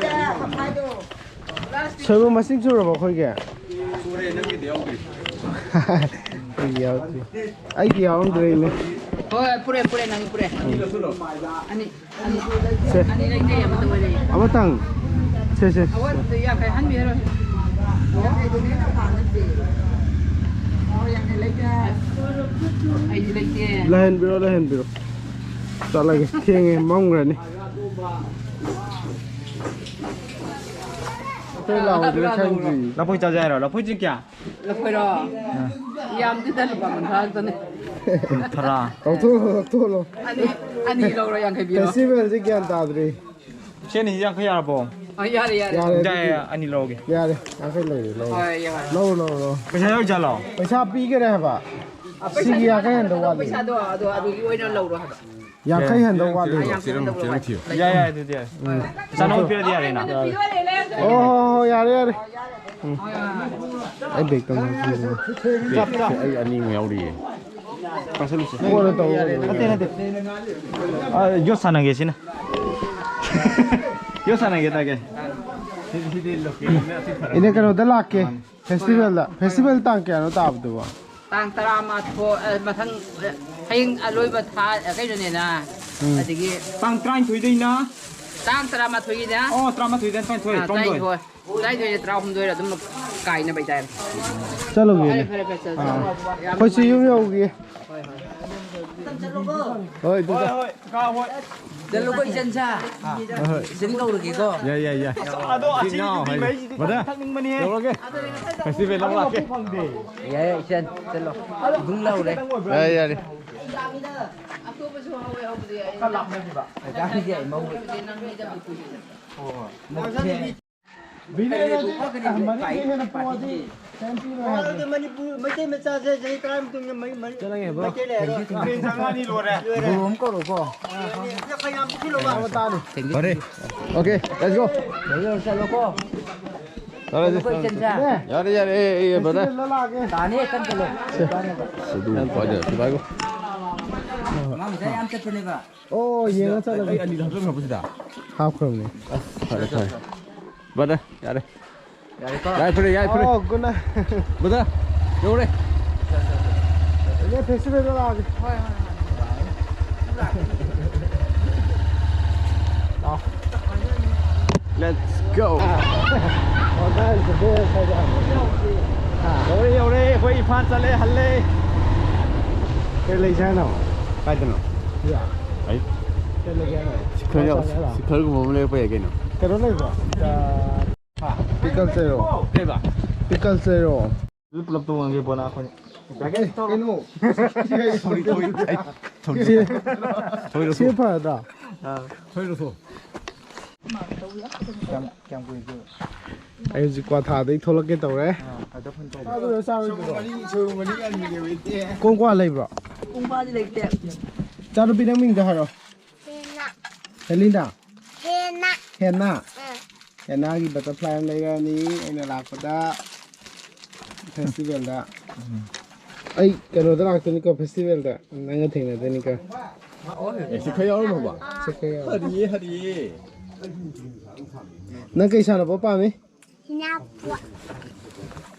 ꯁꯣꯏꯕꯨꯝ ꯃꯁꯤꯡ ꯁꯨꯔꯕꯣ ꯑꯩꯈꯣꯏꯒꯤ? ꯁꯨꯔꯦ, ꯅꯪꯒꯤꯗꯤ ꯌꯥꯎꯗ꯭ꯔꯤ꯫ ꯑꯩꯒꯤ ꯌꯥꯎꯗ꯭ꯔꯤ꯫ ꯑꯩꯒꯤ ꯌꯥꯎꯔꯝꯗ꯭ꯔꯦꯅꯦ꯫ ꯍꯣꯏ, ꯄꯨꯔꯦ, ꯄꯨꯔꯦ, ꯅꯪ ꯄꯨꯔꯦ꯫ ꯑꯅꯤ꯫ ꯑꯅꯤ꯫ ꯁꯦ꯫ ꯑꯅꯤ ꯂꯩꯇꯦ, ꯑꯃꯇ ꯑꯣꯏ ꯂꯩ꯫ ꯑꯃꯇꯪ꯫ ꯁꯦ, ꯁꯦ, ꯁꯦ꯫ ꯑꯋꯥꯠꯄꯗꯣ ꯌꯥꯡꯈꯩ ꯍꯟꯕꯤꯔꯣ꯫ ꯑꯩꯗꯤ ꯂꯩꯇꯦ꯫ ꯂꯩꯍꯟꯕꯤꯔꯣ, ꯂꯩꯍꯟꯕꯤꯔꯣ꯫ ꯆꯠꯂꯒꯦ꯫ ꯊꯦꯡꯉꯦ, ꯃꯝꯈ꯭ꯔꯅꯤ꯫ ꯑꯩꯈꯣꯏ ꯂꯥꯛꯑꯣꯏꯗꯣꯏꯔꯥ ꯈꯪꯗ꯭ꯔꯤ꯫ ꯂꯐꯣꯏ ꯆꯥꯖꯦ ꯍꯥꯏꯔꯣ? ꯂꯐꯣꯏꯁꯦ ꯀꯌꯥ? ꯂꯐꯣꯏꯔꯣ? ꯌꯥꯝꯗꯦꯗ, ꯂꯨꯄꯥ ꯀꯨꯟꯊ꯭ꯔꯥ ꯈꯛꯇꯅꯦ꯫ ꯀꯨꯟꯊ꯭ꯔꯥ꯫ ꯂꯧꯊꯣꯛꯑꯣ, ꯂꯧꯊꯣꯛꯑꯣ꯫ ꯑꯅꯤ, ꯑꯅꯤ ꯂꯧꯔꯣ, ꯌꯥꯡꯈꯩ ꯄꯤꯔꯣ꯫ ꯐꯦꯁꯇꯤꯚꯦꯜꯁꯦ ꯒ꯭ꯌꯥꯟ ꯇꯥꯗ꯭ꯔꯦ꯫ ꯁꯦ, ꯑꯅꯤ ꯌꯥꯡꯈꯩ ꯌꯥꯔꯕꯣ? ꯑ, ꯌꯥꯔꯦ, ꯌꯥꯔꯦ꯫ ꯌꯥꯔꯦ, ꯌꯥꯔꯦ, ꯑꯗꯨꯗꯤ꯫ ꯑꯅꯤ ꯂꯧꯔꯒꯦ꯫ ꯌꯥꯔꯦ, ꯌꯥꯡꯈꯩ ꯂꯩꯔꯦ, ꯂꯧꯔꯣ꯫ ꯍꯣꯏ, ꯌꯥꯔꯦ꯫ ꯂꯧꯔꯣ, ꯂꯧꯔꯣ, ꯂꯧꯔꯣ꯫ ꯄꯩꯁꯥ ꯌꯥꯎꯔꯤꯖꯥꯠꯂꯣ? ꯄꯩꯁꯥ ꯄꯤꯈꯔꯦ ꯍꯥꯏꯕ꯫ ꯑ, ꯄꯩꯁꯥ ꯁꯤꯒꯤ ꯌꯥꯡꯈꯩ ꯍꯟꯗꯧ ꯑꯗꯣ ꯋꯥꯠꯂꯤ꯫ ꯄꯩꯁꯥꯗꯣ, ꯑꯗꯣ ꯑꯗꯨꯒꯤ ꯑꯣꯏꯅ ꯂꯧꯔꯣ ꯍꯥꯏꯕ꯫ ꯌꯥꯡꯈꯩ ꯍꯟꯗꯧ ꯋꯥꯠꯂꯤ꯫ ꯌꯥꯡꯈꯩ ꯍꯟꯗꯧ ꯋꯥꯠꯂꯤ꯫ ꯌꯥꯏ, ꯌꯥꯏ, ꯑꯗꯨꯗꯤ ꯌꯥꯏ꯫ ꯎꯝ꯫ ꯆꯥꯅꯕ ꯄꯤꯔꯗꯤ ꯌꯥꯔꯦꯅ꯫ ꯑꯣ, ꯍꯣ, ꯍꯣ, ꯌꯥꯔꯦ, ꯌꯥꯔꯦ꯫ ꯎꯝ꯫ ꯑꯩ ꯕꯦꯛꯇ ꯑꯃ ꯄꯤꯔꯣ꯫ ꯆꯞ, ꯆꯞ꯫ ꯑꯩ ꯑꯅꯤꯃꯨꯛ ꯌꯥꯎꯔꯤꯌꯦ꯫ ꯀꯣꯟꯅ ꯇꯧꯔꯣ, ꯀꯣꯟꯅ ꯇꯧꯔꯣ꯫ ꯅꯠꯇꯦ, ꯅꯠꯇꯦ꯫ ꯑ, ꯌꯣꯠ ꯁꯥꯟꯅꯒꯦ ꯁꯤꯅ꯫ ꯌꯣꯠ ꯁꯥꯟꯅꯒꯦ ꯇꯥꯒꯦ꯫ ꯏꯅꯦ, ꯀꯩꯅꯣꯗ ꯂꯥꯛꯀꯦ꯫ ꯐꯦꯁꯇꯤꯚꯦꯜꯗ꯫ ꯐꯦꯁꯇꯤꯚꯦꯜ ꯇꯥꯡ ꯀꯌꯥꯅꯣ ꯇꯥꯕꯗꯨꯕꯣ? ꯇꯥꯡ ꯇꯔꯥꯃꯥꯊꯣꯏ, ꯑ, ꯃꯊꯪ, ꯑ, ꯍꯌꯦꯡ ꯑꯂꯣꯏꯕ ꯊꯥ, ꯑ, ꯀꯩꯅꯣꯅꯦꯅ꯫ ꯎꯝ꯫ ꯑꯗꯒꯤ ꯇꯥꯡ ꯇꯔꯥꯅꯤꯊꯣꯏꯗꯩꯅ? ꯇꯥꯡ ꯇꯔꯥꯃꯥꯊꯣꯏꯒꯤꯅ? ꯑꯣ, ꯇꯔꯥꯃꯥꯊꯣꯏꯗꯩꯅ ꯇꯔꯥꯅꯤꯊꯣꯏ, ꯑ, ꯇꯔꯥꯍꯨꯝꯗꯣꯏ꯫ ꯇꯔꯥꯅꯤꯊꯣꯏ꯫ ꯇꯔꯥꯅꯤꯊꯣꯏ, ꯇꯔꯥꯍꯨꯝꯗꯣꯏ ꯑꯗꯨꯝ ꯀꯥꯏꯅꯕ ꯍꯥꯏꯇꯥꯔꯦ꯫ ꯆꯠꯂꯨꯒꯦꯅꯦ꯫ ꯐꯔꯦ, ꯐꯔꯦ, ꯐꯔꯦ, ꯆꯠꯂꯣ, ꯑꯥ꯫ ꯆꯠꯂꯣ꯫ ꯌꯥꯝ ꯑꯩꯈꯣꯏꯁꯨ ꯌꯨꯝ ꯅꯨꯡꯉꯥꯏꯖꯔꯦ꯫ ꯌꯧꯈꯤꯒꯦ꯫ ꯍꯣꯏ, ꯍꯣꯏ꯫ ꯍꯣꯏ, ꯑꯗꯨꯗ꯫ ꯍꯣꯏ, ꯍꯣꯏ, ꯀꯥ ꯍꯣꯏ꯫ ꯆꯠꯂꯨꯀꯣ, ꯏꯆꯟ ꯁꯥ꯫ ꯍꯣꯏ, ꯍꯣꯏ꯫ ꯏꯆꯟ ꯀꯧꯔꯒꯦꯀꯣ꯫ ꯌꯥꯏ, ꯌꯥꯏ, ꯌꯥꯏ꯫ ꯑꯗꯣ ꯁꯤ ꯑꯁꯤꯗꯤ ꯉꯥꯎ ꯍꯥꯏꯁꯦ꯫ ꯃꯩꯁꯤꯗꯤ ꯕ꯭ꯔꯗꯔ, ꯊꯛꯅꯤꯡꯕꯅꯤꯍꯦ꯫ ꯌꯧꯔꯒꯦ꯫ ꯐꯦꯁꯇꯤꯚꯦꯜ ꯂꯧ ꯂꯥꯛꯀꯦ꯫ ꯌꯥꯏ, ꯌꯥꯏ, ꯏꯆꯟ, ꯆꯠꯂꯣ꯫ ꯏꯕꯨꯡ ꯂꯧꯔꯦ꯫ ꯌꯥꯏ, ꯌꯥꯏ꯫ ꯀꯗꯥꯏꯗꯒꯤ ꯑꯩ ꯃꯧ? ꯃꯧꯁꯦ꯫ ꯃꯅꯤꯄꯨꯔ ꯃꯩꯇꯩ ꯃꯆꯥꯁꯦ ꯆꯍꯤ ꯇꯔꯥ ꯃꯇꯨꯡꯗ ꯃꯩ-, ꯃꯩ-, ꯆꯠꯂꯒꯦ, ꯕ꯭ꯔꯣ꯫ ꯃꯩꯇꯩ ꯂꯩꯔꯔꯣꯏ꯫ ꯀꯔꯤ ꯏꯟꯖꯥꯡ ꯂꯣꯏꯔꯦ? ꯕꯣꯔꯣ ꯑꯃ ꯀꯧꯔꯣꯀꯣ꯫ ꯐꯔꯦ꯫ Okay, let's go. ꯌꯧꯔꯣ, ꯆꯠꯂꯣꯀꯣ꯫ ꯆꯠꯂꯁꯤ꯫ ꯆꯠꯂꯣꯀꯣ, ꯏꯆꯟ ꯁꯥ꯫ ꯌꯥꯔꯦ, ꯌꯥꯔꯦ, ꯑꯦ, ꯑꯦ, brother꯫ ꯇꯥꯅꯤ, ꯀꯟ ꯆꯠꯂꯣ꯫ ꯁꯦ꯫ ꯑꯗꯨ ꯄꯥꯏꯗ, ꯁꯤ ꯄꯥꯏꯈꯣ꯫ ꯃꯥ ꯉꯁꯥꯏ ꯌꯥꯝ ꯆꯠꯄꯅꯦꯕ꯫ ꯑꯣ, ꯌꯦꯡꯉ ꯆꯠꯂꯒꯦ꯫ ꯑꯩ ꯑꯅꯤ ꯍꯥꯞꯆꯟꯈ꯭ꯔꯕ ꯁꯤꯗ? ꯍꯥꯞꯈ꯭ꯔꯕꯅꯦ꯫ ꯑꯁ, ꯐꯔꯦ, ꯐꯔꯦ꯫ Brother, ꯌꯥꯔꯦ꯫ ꯌꯥꯔꯦꯀꯣ? ꯌꯥꯏꯐꯔꯦ, ꯌꯥꯏꯐꯔꯦ꯫ ꯑꯣ, good night꯫ Brother, ꯌꯧꯔꯦ꯫ ꯏꯅꯦ, festivalꯗ ꯂꯥꯛꯑꯒꯦ꯫ ꯍꯣꯏ, ꯍꯣꯏ, ꯍꯣꯏ꯫ ꯂꯥꯛꯑꯣ꯫ Let's go꯫ ꯑꯣ, guys, the best ꯍꯥꯏꯗꯣ꯫ ꯌꯧꯔꯦ, ꯌꯧꯔꯦ꯫ ꯑꯩꯈꯣꯏ ꯏꯝꯐꯥꯜ ꯆꯠꯂꯦ, ꯍꯜꯂꯦ꯫ ꯀꯩ ꯂꯩꯁꯦ ꯍꯥꯏꯅꯣ? ꯀꯥꯏꯗꯅꯣ? ꯁꯤꯗ꯫ ꯑꯩ? ꯀꯩ ꯂꯩꯒꯦ ꯍꯥꯏꯅꯣ? ꯁꯤꯈꯔ ꯌꯥꯎ-, ꯆꯥꯁꯦ ꯍꯥꯏꯔꯣ? ꯁꯤꯈꯔꯒꯨꯝꯕ ꯑꯃ ꯂꯩꯔꯛꯄ ꯌꯥꯏ ꯀꯩꯅꯣ꯫ ꯀꯩꯅꯣ ꯂꯩꯕ꯭ꯔꯣ? ꯄꯤꯀꯜꯁ ꯂꯩꯔꯣ? ꯀꯩꯕ? ꯄꯤꯀꯜꯁ ꯂꯩꯔꯣ? ꯑꯗꯨ ꯄꯨꯂꯞ ꯇꯣꯡꯉꯒꯦ ꯕꯣꯅꯥ ꯑꯩꯈꯣꯏꯅꯤ꯫ ꯀꯩꯅꯣ? Sorry, sorry. ꯑꯩ ꯊꯣꯡ-, ꯁꯤ, ꯊꯣꯡ-, ꯁꯤ ꯐꯔꯗ꯭ꯔꯥ? ꯑꯥ꯫ ꯊꯣꯡ-, ꯊꯣꯡ-꯫ ꯀꯌꯥꯝ, ꯀꯌꯥꯝ ꯀꯨꯏꯔꯒꯦ? ꯑꯩ ꯍꯧꯖꯤꯛ ꯀ꯭ꯋꯥꯊꯥꯗꯩ ꯊꯣꯛꯂꯛꯀꯦ ꯇꯧꯔꯦ꯫ ꯑꯥ, ꯑꯗ ꯐꯣꯟ ꯇꯧꯕ꯫ ꯆꯥꯔꯨꯔꯣ, ꯆꯥꯔꯨꯔꯣ꯫ ꯀꯣꯡꯀ꯭ꯋꯥ ꯂꯩꯕ꯭ꯔꯣ? ꯀꯣꯡꯀ꯭ꯋꯥꯗꯤ ꯂꯩꯇꯦ꯫ ꯏꯆꯥꯅꯨꯄꯤ ꯅꯪ ꯃꯤꯡꯗꯣ ꯍꯥꯏꯔꯣ꯫ ꯍꯦꯂꯤꯅꯥ꯫ ꯍꯦꯂꯤꯅꯥ? ꯍꯦꯅꯥ꯫ ꯍꯦꯅꯥ? ꯑꯥ꯫ ꯍꯦꯅꯥꯒꯤ butterfly ꯑꯃ ꯂꯩꯔꯛꯑꯅꯤ ꯑꯩꯅ ꯂꯥꯛꯄꯗ꯫ Festivalꯗ꯫ ꯎꯝ꯫ ꯑꯩ ꯀꯩꯅꯣꯗ ꯂꯥꯛꯇꯣꯏꯅꯤꯀꯣ, festivalꯗ꯫ ꯅꯪꯒ ꯊꯦꯡꯅꯗꯣꯏꯅꯤꯀꯣ꯫ ꯑꯦ, ꯁꯤ ꯈꯔ ꯌꯥꯎꯔꯝꯃꯣꯕ꯫ ꯁꯤ ꯈꯔ ꯌꯥꯎꯔꯝꯃꯣ꯫ ꯍꯔꯤꯌꯦ, ꯍꯔꯤꯌꯦ꯫ ꯅꯪ ꯀꯩ ꯁꯥꯟꯅꯕ ꯄꯥꯝꯃꯤ? ꯏꯅꯥꯄꯨ꯫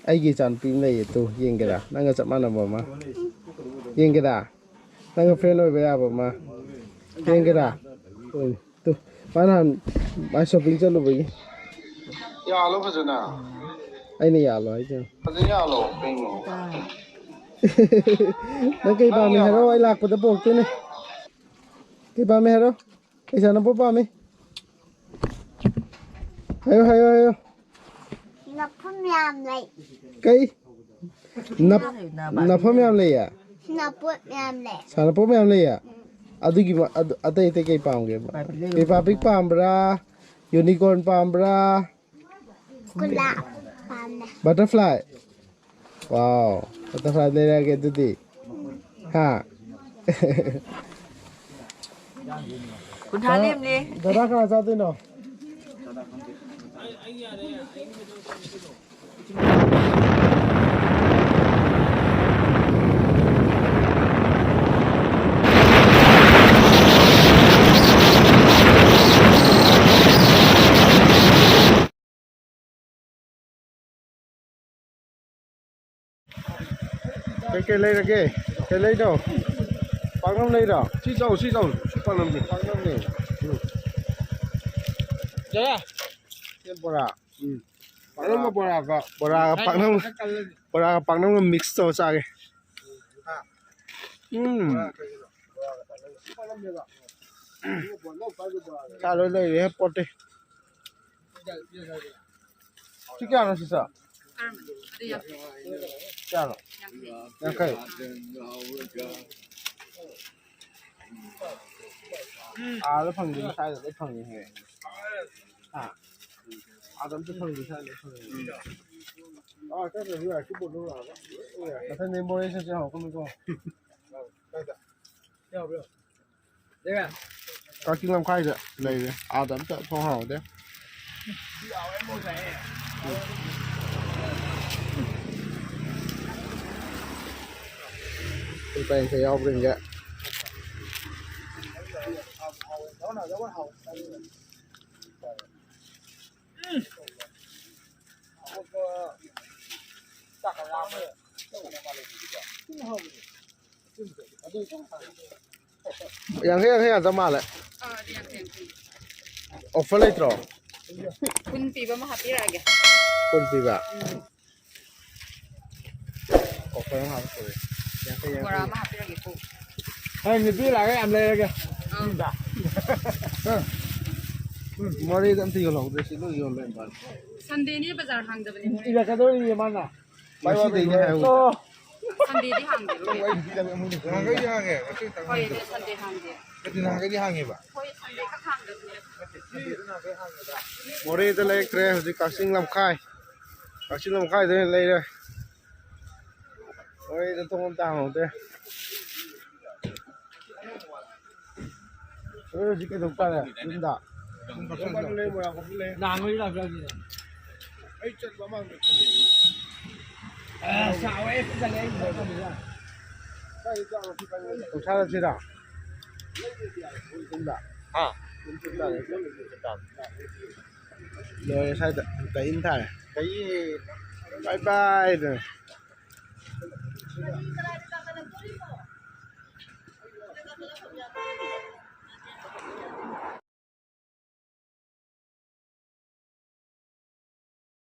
ꯑꯩꯒꯤ ꯏꯆꯥꯅꯨꯄꯤ ꯑꯃ ꯂꯩꯌꯦ, ꯇꯨ, ꯌꯦꯡꯒꯦꯔꯥ? ꯅꯪꯒ ꯆꯞ ꯃꯥꯟꯅꯕ ꯑꯃ꯫ ꯌꯦꯡꯒꯦꯔꯥ? ꯅꯪꯒ friend ꯑꯣꯏꯕ ꯌꯥꯕ ꯑꯃ꯫ ꯌꯦꯡꯒꯦꯔꯥ? ꯍꯣꯏꯅꯦ꯫ ꯇꯨ, ꯃꯥ ꯅꯍꯥꯟ ꯃꯥ shopping ꯆꯠꯂꯨꯕꯒꯤ꯫ ꯌꯥꯜꯂꯣ ꯐꯖꯅ꯫ ꯑꯩꯅ ꯌꯥꯜꯂꯣ ꯍꯥꯏꯁꯦ꯫ ꯐꯖꯅ ꯌꯥꯜꯂꯣ, ꯀꯩꯅꯣ? ꯅꯪ ꯀꯩ ꯄꯥꯝꯃꯤ ꯍꯥꯏꯔꯣ, ꯑꯩ ꯂꯥꯛꯄꯗ ꯄꯨꯔꯛꯇꯣꯏꯅꯦ꯫ ꯀꯩ ꯄꯥꯝꯃꯤ ꯍꯥꯏꯔꯣ? ꯀꯩ ꯁꯥꯟꯅꯄꯣꯠ ꯄꯥꯝꯃꯤ? ꯍꯥꯏꯌꯣ, ꯍꯥꯏꯌꯣ, ꯍꯥꯏꯌꯣ꯫ ꯅꯐꯝ ꯌꯥꯝ ꯂꯩ꯫ ꯀꯩ? ꯅꯞ-, ꯅꯐꯝ ꯌꯥꯝ ꯂꯩꯌꯦ? ꯁꯥꯟꯅꯄꯣꯠ ꯃꯌꯥꯝ ꯂꯩ꯫ ꯁꯥꯟꯅꯄꯣꯠ ꯃꯌꯥꯝ ꯂꯩꯌꯦ? ꯑꯗꯨꯒꯤ ꯃ-, ꯑꯗꯨ-, ꯑꯇꯩ ꯑꯇꯩ ꯀꯩ ꯄꯥꯝꯒꯦꯕ? ꯄꯦꯄꯥ ꯄꯤꯛ ꯄꯥꯝꯕ꯭ꯔꯥ? ꯌꯨꯅꯤꯀꯣꯔꯟ ꯄꯥꯝꯕ꯭ꯔꯥ? ꯒꯨꯂꯥꯞ ꯄꯥꯝꯃꯦ꯫ ꯕꯇꯔꯐ꯭ꯂꯥꯏ? ꯋꯥꯎ, ꯕꯇꯔꯐ꯭ꯂꯥꯏ ꯂꯩꯔꯛꯑꯒꯦ ꯑꯗꯨꯗꯤ꯫ ꯍꯥ? ꯀꯨꯟꯊ꯭ꯔꯥ ꯂꯦꯝꯂꯦ꯫ ꯗꯗꯥ ꯀꯅꯥ ꯆꯥꯗꯣꯏꯅꯣ? ꯀꯩꯀꯩ ꯂꯩꯔꯒꯦ? ꯀꯩ ꯂꯩꯅꯣ? ꯄꯥꯛꯅꯝ ꯂꯩꯔꯣ? ꯁꯤ ꯆꯧ, ꯁꯤ ꯆꯧ꯫ ꯁꯤ ꯄꯥꯛꯅꯝꯅꯤ꯫ ꯄꯥꯛꯅꯝꯅꯤ꯫ ꯎꯝ꯫ ꯌꯥꯔꯦ? ꯁꯦ ꯕꯣꯔꯥ꯫ ꯎꯝ꯫ ꯄꯥꯛꯅꯝꯒ ꯕꯣꯔꯥꯒ꯫ ꯕꯣꯔꯥꯒ ꯄꯥꯛꯅꯝ-, ꯕꯣꯔꯥꯒ ꯄꯥꯛꯅꯝꯒ mix ꯇꯧꯔ ꯆꯥꯒꯦ꯫ ꯎꯝ꯫ ꯆꯥ ꯂꯣꯏ ꯂꯩꯔꯦꯍꯦ ꯄꯣꯠꯇꯤ꯫ ꯁꯤ ꯀꯌꯥꯅꯣ ꯁꯤꯁꯇꯔ? ꯀꯔꯝꯕꯅꯣ? ꯑꯗꯨ ꯌꯥꯡꯈꯩ꯫ ꯀꯌꯥꯅꯣ? ꯌꯥꯡꯈꯩ꯫ ꯌꯥꯡꯈꯩ꯫ ꯑꯥꯗ ꯐꯪꯗꯦ, ꯁ꯭ꯋꯥꯏꯗ ꯂꯣꯏ ꯐꯪꯉꯦꯍꯦ꯫ ꯍꯥ? ꯑꯥꯗ ꯑꯝꯇ ꯐꯪꯗꯦ, ꯁ꯭ꯋꯥꯏꯗ ꯂꯣꯏ ꯐꯪꯉꯦ꯫ ꯑꯥ, ꯆꯠꯇ꯭ꯔꯁꯨ ꯌꯥꯏ, ꯁꯤ ꯕꯣꯠ ꯂꯧꯔ ꯂꯥꯛꯑꯒ ꯂꯣꯏ ꯌꯥꯏ꯫ ꯃꯊꯪꯗꯤ ꯃꯣꯔꯦ ꯆꯠꯁꯦ ꯍꯧꯔꯛꯀꯅꯨꯀꯣ꯫ ꯀꯥꯏꯗ? ꯌꯥꯕ꯭ꯔꯣ? ꯀꯛꯆꯤꯡ ꯂꯝꯈꯥꯏꯗ ꯂꯩꯔꯦ꯫ ꯑꯥꯗ ꯑꯝꯇ ꯊꯣꯡ ꯍꯥꯡꯍꯧꯗꯦ꯫ ꯂꯨꯄꯥ ꯌꯥꯡꯈꯩ ꯌꯥꯎꯕ꯭ꯔꯥ ꯌꯦꯡꯒꯦ꯫ ꯌꯥꯡꯈꯩ ꯌꯥꯡꯈꯩ ꯉꯥꯛꯇ ꯃꯥꯜꯂꯦ꯫ ꯑꯥ, ꯑꯗꯨ ꯌꯥꯡꯈꯩ ꯌꯥꯡꯈꯩ꯫ Offer ꯂꯩꯇ꯭ꯔꯣ? ꯀꯨꯟ ꯄꯤꯕ ꯑꯃ ꯍꯥꯞꯄꯤꯔꯛꯑꯒꯦ꯫ ꯀꯨꯟ ꯄꯤꯕ? ꯎꯝ꯫ ꯑꯣ, ꯕꯣꯔꯥ ꯑꯃ ꯍꯥꯞꯄꯤꯔꯒꯦꯀꯣ꯫ ꯍꯣꯏ, ꯅꯨꯄꯤ ꯂꯥꯛꯑꯒ ꯌꯥꯝ ꯂꯩꯔꯒꯦ꯫ ꯑꯪ꯫ ꯃꯣꯔꯦꯗ ꯑꯝꯇ ꯌꯣꯜꯍꯧꯗ꯭ꯔꯦ, ꯁꯤ ꯂꯣꯏ ꯌꯣꯜꯂꯦ ꯏꯝꯐꯥꯜ꯫ ꯁꯟꯗꯦꯅꯤ ꯕꯖꯥꯔ ꯍꯥꯡꯗꯕꯅꯤ ꯃꯣꯔꯦ꯫ ꯏꯔꯛꯀꯗꯧꯔꯤꯌꯦ ꯃꯥꯅ꯫ ꯉꯁꯤꯗꯩꯅꯦ ꯍꯥꯏꯍꯧꯕꯗ꯫ ꯑꯣ꯫ ꯁꯟꯗꯦꯗꯤ ꯍꯥꯡꯗꯦ ꯃꯣꯔꯦ꯫ ꯅꯍꯥꯟꯈꯩꯗꯤ ꯍꯥꯡꯉꯦ, ꯉꯁꯤ ꯈꯛꯇꯪ ꯍꯣꯏ, ꯍꯥꯡꯉꯤꯗꯣ꯫ ꯑꯗꯨ ꯁꯟꯗꯦ ꯍꯥꯡꯗꯦ꯫ ꯅꯠꯇꯦ, ꯅꯍꯥꯟꯈꯩꯗꯤ ꯍꯥꯡꯉꯦꯕ꯫ ꯍꯣꯏ, ꯁꯟꯗꯦ ꯈꯛ ꯍꯥꯡꯗꯕꯅꯦ꯫ ꯃꯣꯔꯦꯗ ꯂꯩꯔꯛꯇ꯭ꯔꯦ ꯍꯧꯖꯤꯛ, ꯀꯛꯆꯤꯡ ꯂꯝꯈꯥꯏ꯫ ꯀꯛꯆꯤꯡ ꯂꯝꯈꯥꯏꯗ ꯑꯣꯏꯅ ꯂꯩꯔꯦ꯫ ꯃꯣꯔꯦꯗ ꯊꯣꯡ ꯑꯝꯇ ꯍꯥꯡꯍꯧꯗꯦ꯫ ꯍꯣꯔꯦꯟ ꯍꯧꯖꯤꯛ ꯀꯩꯗꯧ ꯇꯥꯔꯦ ꯌꯨꯝꯗ? ꯅꯍꯥꯟꯈꯩꯗꯤ ꯂꯥꯛꯄ ꯌꯥꯗꯦ꯫ ꯑꯩ ꯆꯠꯄ ꯑꯃ ꯆꯠꯂꯦ꯫ ꯑ, ꯁꯥꯎꯋꯦ, ꯆꯠꯂꯦ, ꯑꯩ ꯆꯠꯄ ꯑꯃ꯫ ꯀꯥꯏꯗ ꯆꯠꯂꯣ? ꯀꯥꯏꯗ ꯆꯠꯂꯣ? ꯀꯧꯁꯥꯜꯂꯁꯤꯔꯣ? ꯌꯨꯝꯗ? ꯍꯥ? ꯌꯨꯝ ꯆꯠ ꯇꯥꯔꯦ꯫ ꯂꯣꯏꯔꯦ ꯁ꯭ꯋꯥꯏꯗ꯫ ꯀꯩꯝ ꯊꯥꯔꯦ꯫ ꯀꯩ? ꯕꯥꯏ ꯕꯥꯏ ꯑꯗꯨꯅ꯫